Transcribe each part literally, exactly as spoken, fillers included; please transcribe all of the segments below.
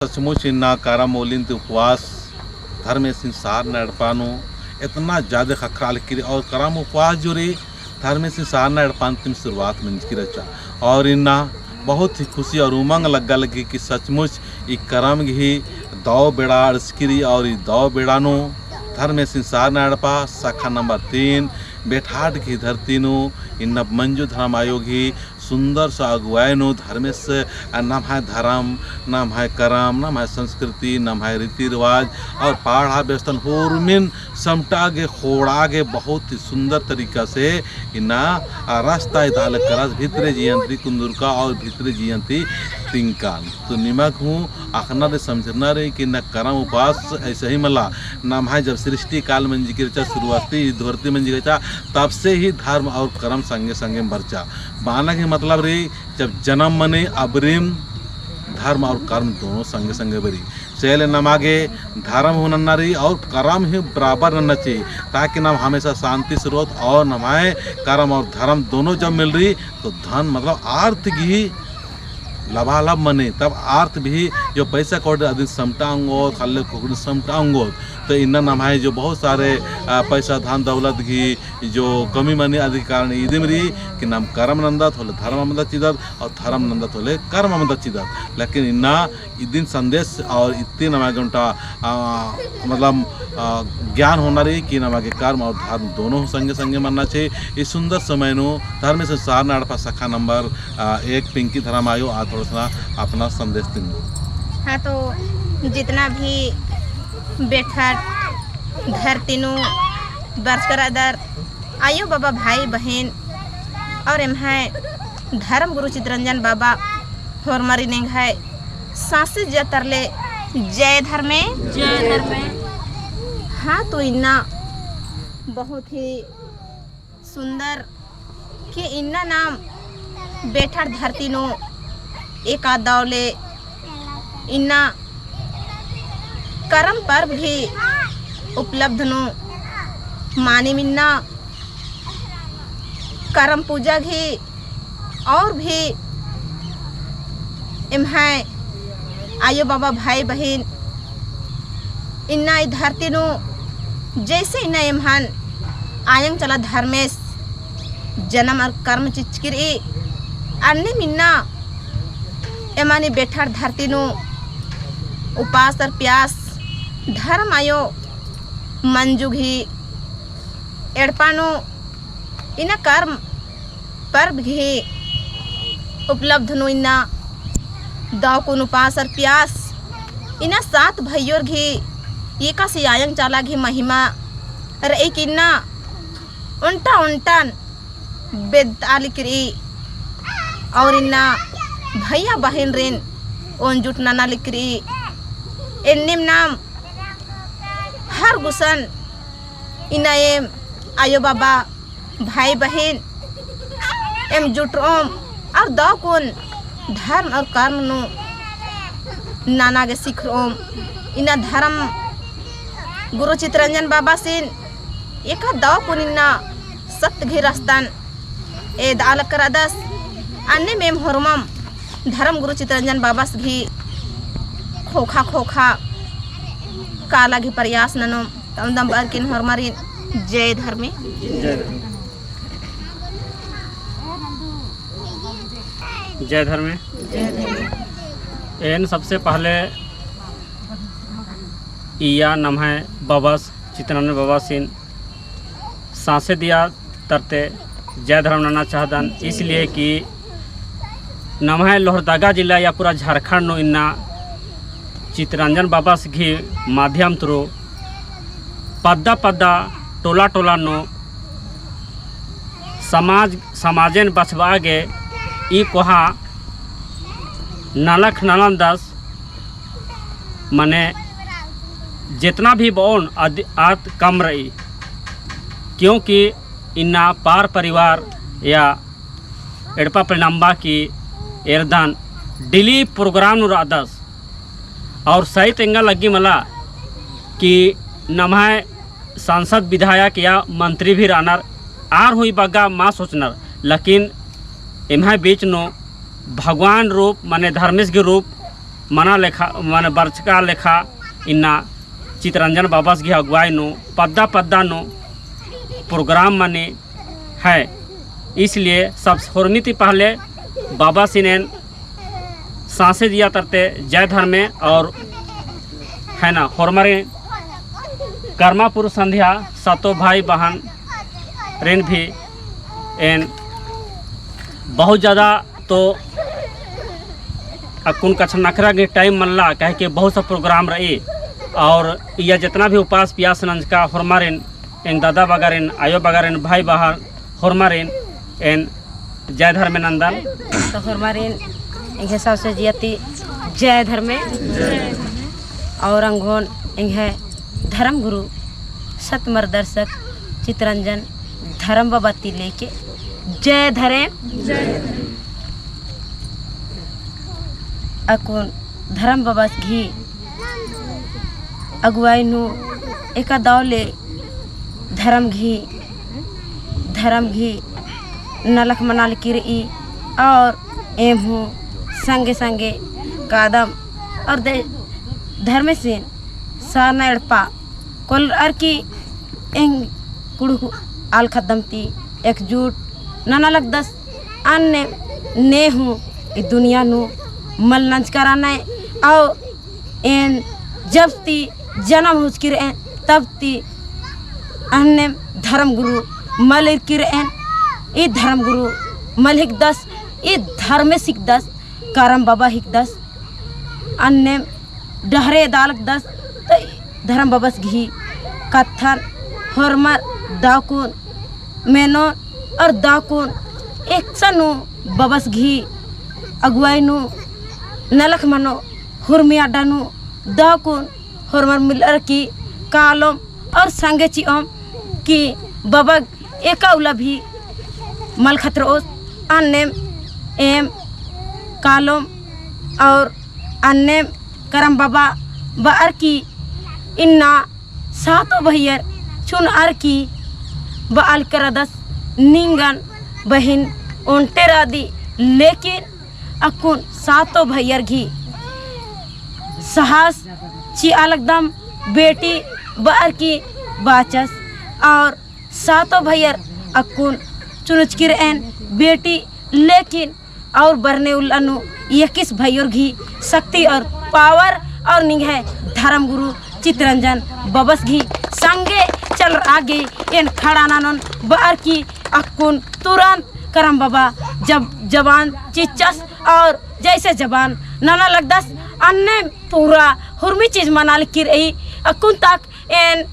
सचमुच इन्ना करम ओलिन ती उपवास धर्मेसिन सारना एड़पा नू एतना ज्यादा ख़क्खरा लगी और करम उपवास जो रई धर्मेसिन सारना एड़पा नू तिम शुरुआत मंजकी रहचा। और इन्ना बहुत ही खुशी और उमंग लग्गा लगी कि सचमुच ई करम गही दौ बेड़ा अंड़सकी रई और ई दौ बेड़ा नू धर्मेसिन सारना एड़पा शाखा नंबर तीन बेठाट गही धरती नू इन्ना मंजू धर्म आयो गही सुंदर सा अगुवाई नू धर्मेस नम्है धर्म, नम्है करम, नम्है संस्कृति, नम्है रीति रिवाज और पड़हा बेस्तन होरमिन समटा गे, ख़ोंड़ा गे बहुत ही सुंदर तरीका से इन्ना रस्ता इदालक करस भितरे जियन ती कुन्दुरका और भितरे जियन ती तिंकन। तो निमा गे हूँ अख़ना रई, समझरना रई कि इन्ना करम उपास ऐसे ही मला। नम्है जब सृष्टि काल मंजकी रहचा, शुरुआती धरती मंजकी रहचा, तब से ही धर्म और करम संगे संगे बरचा। बअना गही मतलब रई, जब जनम मनी अबरिम धर्म और करम दोनों संगे संगे बरई। से ले नमा गे धर्म हूँ नन्ना रई और करम हूँ बराबर नन्ना चाही, ताकि नम हमेशा शांति से रओत और नम्है करम और धर्म दोनों जब मिलरई, तो धन मतलब अर्थ गही लबालब मनी, तब अर्थ भी जो पैसा कौड़ी अदिन समटा ओंगोत, ख़ल्ल खुखड़ी समटा ओंगोत, तो इन्ना नम्है जो बहुत सारे, आ, पैसा धन दौलत गही जो कमी मनी अदि गही कारण इदिम रई कि नम करम नन्दत होले धर्म अम्बदा चिदत और धर्म नन्दत होले करम अम्बदा चिदत। लेकिन इन्ना इदिन संदेश और इत्ती नमा गे ओन्टा, आ, मतलब, आ, ज्ञान होना रई कि नमा गे करम और धर्म दोनों संगे संगे मन्ना चाही। ई सुंदर समय नू धर्मेस सारना एड़पा शाखा नंबर, आ, एक पिंकी धर्म आयो आ थोड़ा सा अपना संदेश तिंगो। हाँ, तो जितना भी बेठाट धरती नू बरचकर रअदर आयो बाबा भाई बहिन और एम्है धर्म गुरु चितरंजन बाबा होरमारिन एंग्है सांसे जिया तरले जय धर्मे। जय धर्मे। हाँ, तो इन्ना बहुत ही सुंदर कि इन्ना नाम बेठाट धरती नू एका दौ ले इन्ना करम पर्व गही उपलब्ध नू मानिम इन्ना करम पूजा गही और भी एम्है आयो बाबा भाई बहिन इन्ना ई धरती नू जैसे इन्ना एम्हन आयंग चला धर्मेस जनम और करम चिचकी रई, अन्नेम इन्ना एमन ई बेठाट धरती नू उपास और प्यास धर्म आयो मंजू गही एड़पा नू इन्ना करम पर्व गही उपलब्ध नू इन्ना दौ कुन उपास और प्यास इन्ना सात भैयोर गही एकासे आयंग चाला गही महिमा रई कि इन्ना ओन्टा ओन्टन बेद्दा लगी रई और इन्ना भैया बहिनरिन ओन जुट नना लगी रई। एन्नेम नाम हर गुसन इन्ना एम आयो बाबा भाई बहिन एम जुटरओम और दौ कुन धर्म और करम नू नना गे सिखरओम। इन्ना धर्म गुरु चितरंजन बाबासिन एका दौ कुन इन्ना सत्य गही रस्तन एदआ लक्कर रअदस। अन्नेम एम होरमम धर्म गुरु चितरंजन बाबस गही ख़ोख़ा ख़ोख़ा काला गही प्रयास ननोम। तमदम बअर किन होरमारिन जय धर्मे। जय धर्मे। जय धर्मे। एन सबसे पहले इया नम्है बबस चितरंजन बबसिन सांसे दिया तरते जय धर्म नना चाहदन, इसलिए कि नम्है लोहरदगा जिला या पूरा झारखंड नू इन्ना चितरंजन बाबस गही माध्यम through पद्दा पद्दा टोला टोला नू समाज, समाजेन बछाबआ गे ई कोहा नलख नलन्दस मने जेतना भी बओन अद-, आद कम रई, क्योंकि इन्ना पर परिवार या एड़पा पेड़नम्बा की एरदन daily program नू रअदस। और सही तेंगा लग्गी मला कि नम्है सांसद विधायक या मंत्री भी रअनर आर हुई बग्गा मा सोचनर, लेकिन एम्है बीच नू भगवान रूप मने धर्मेस गही रूप मना लेखा, माने बरचका लेखा इन्ना चितरंजन बबस गही अगुवाई नू पद्दा पद्दा नू program मनी है। इसलिए सब होरमी ती पहले बबसिन एन सांसे जिया तरती जय धर्मे और है ना, होरमारिन करमापुर संध्या सातो भाई बहनरिन भी एन बहुत ज्यादा तो अक्कुन कछनखरआ गे time मल्ला, काहे कि बहुत सा program रई। और इया जितना भी उपास पियास नंजका होरमारिन, एंग दादा बगरिन, आयो बगरिन, भाई बहन होरमारिन एन जय धर्मे नंदन। तो होरमारिन एंग्है सांसे जिया ती जय धर्मे। और अंगोन एंग्है धर्म गुरु सत मार्गदर्शक चितरंजन धर्म बबा ती लेके जय धर्म। अक्कुन धर्म बबस गही अगुवाई नू एका दव ले धर्म गही, धर्म गही नलख मना लगी रई। और एम्हू संगे संगे कादम और दे धर्मेसिन सारना एड़पा कोलरअर की एंग कुँड़ुख़ आल ख़द्दम ती एकजुट नना लगदस। अन्ने ने हूँ ई दुनिया नू मल नंजका रअनय। और एन जब ती जनम हुचकी रएन तब ती अन्ने धर्म गुरु मल इरकी रएन। ई धर्म गुरु मल हिकदस, ई धर्मेस हिकदस, करम बबा हिकदस। अन्ने डहरे दालकदस, तो धर्म बबस गही कत्थन होरमर दव कुन मेनोन और दव कुन एकसन नू बबस गही अगुवाई नू नलख मनो हुरमी अड्डा नू दव कुन होरमर मिलर की कालोम और संगे चिओम कि बबा एका उल्ला भी मल खतरओस। अन्नेम एम कालोम और अन्नेम करम बबा बअर की इन्ना सातो भैयर चुनअर की बआल करदस निंगन बहिन ओन्टे रअदी। लेकिन अक्कुन सातो भैयर गही साहस चिआ लगदम बेटी बअर की बाचस। और सातो भैयर अक्कुन चुनुचकी रएन बेटी, लेकिन और बरने उल्ला नू एकिस भैयोर गही शक्ति और power और निंग्है धर्म गुरु चितरंजन बबस गही संगे चलरआ गे एन खड़ा ननोन बअर की अक्कुन तुरंत करम बबा जब जबान चिच्चस और जैसे जबान नना लगदस। अन्ने पूरा हुरमी चीज मना लगी रई। अक्कुन तक एन,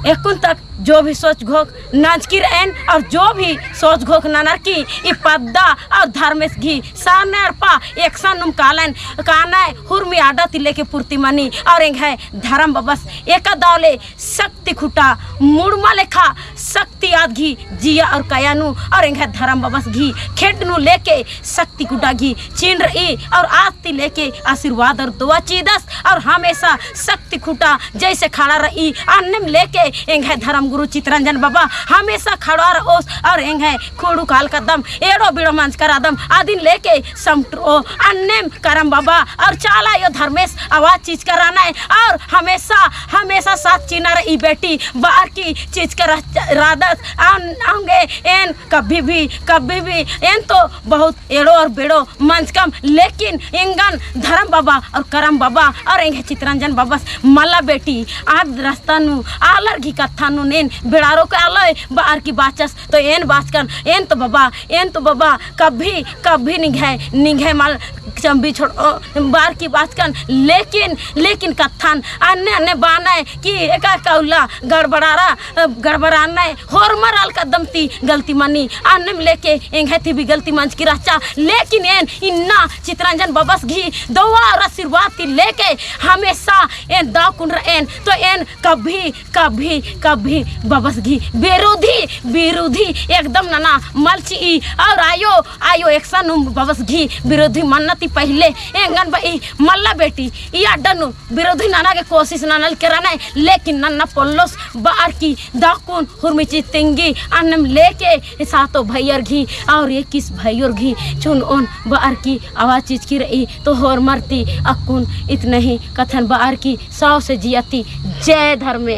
एकुन तक जो भी सोच घोख नंजकी रएन और जो भी सोच घोख ननर की ई पद्दा और धर्मेस गही सारना एड़पा एकसन नुम कालन कानय हुरमी अड्डा ती लेके पूर्ति मनी। और एंग्है धर्म बबस एका दव ले शक्ति खुटा मुड़मा लेखा शक्ति आद गही जिया और काया नू और एंग्है धर्म बबस गही खेड्ड नू लेके शक्ति खुटा गही चिन्ह रई और आद ती लेके आशीर्वाद और दुआ चिदस और हमेशा शक्ति खुटा जैसे खड़ा रई। अन्नेम लेके एंग्है धर्म गुरु चितरंजन बबा हमेशा खड़ा रओस और एंग्है कुँड़ुख़ आल ख़द्दम एड़ो बिड़ो मंजका रअदम अदिन लेके समटरओ। अन्नेम करम बबा और चाला आयो धर्मेस आवाज चिचका रअनय और हमेशा, हमेशा साथ चिअना रई बेटी बअर की चिचका रह-, रअदस। अन-, औंगे एन कभी भी, कभी भी एन तो बहुत एड़ो और बेड़ो मंजकम, लेकिन एंगन धर्म बबा और करम बबा और एंग्है चितरंजन बबस मला बेटी, आद रस्ता नू आलर गही कत्था नू एन बेड़ारो कालोय बअर की बाचस, तो एन बाचकन, एन तो बबा, एन तो बबा, कभी, कभी निंग्है, निंग्है मल चम्बी छोड़ओ बअर की बाचकन, लेकिन, लेकिन कत्थन अन्ने, अन्ने बानय कि एका, एका उल्ला गड़बड़ारा, अ, गड़बड़ानय, होरमर आल कदम ती गलती मनी, अन्नेम लेके एंग्है ती भी गलती मंजकी रहचा, लेकिन एन इन्ना चितरंजन बबस गही दुआ और आशीर्वाद ती लेके हमेशा एन दव कुन रएन, तो एन कभी, कभी, कभी बबस गही विरोधी, विरोधी एकदम नना मल चिई। और आयो, आयो एकसन नुम बबस गही विरोधी मन्ना ती पहिले एंगन बई मल्ला बेटी, ई अड्डा नू विरोधी नना गे कोशिश ननल केरा नय, लेकिन नन्ना पोल्लोस बअर की दव कुन हुरमी चिच्च तिंगी अन्नेम लेके सातो भइयर गही और इक्कीस भइयर गही चुनओन बअर की आवाज चिच्चकी रई। तो होरमर ती अक्कुन इतने ही कत्थन बअर की सौंसे जिया ती जय धर्मे।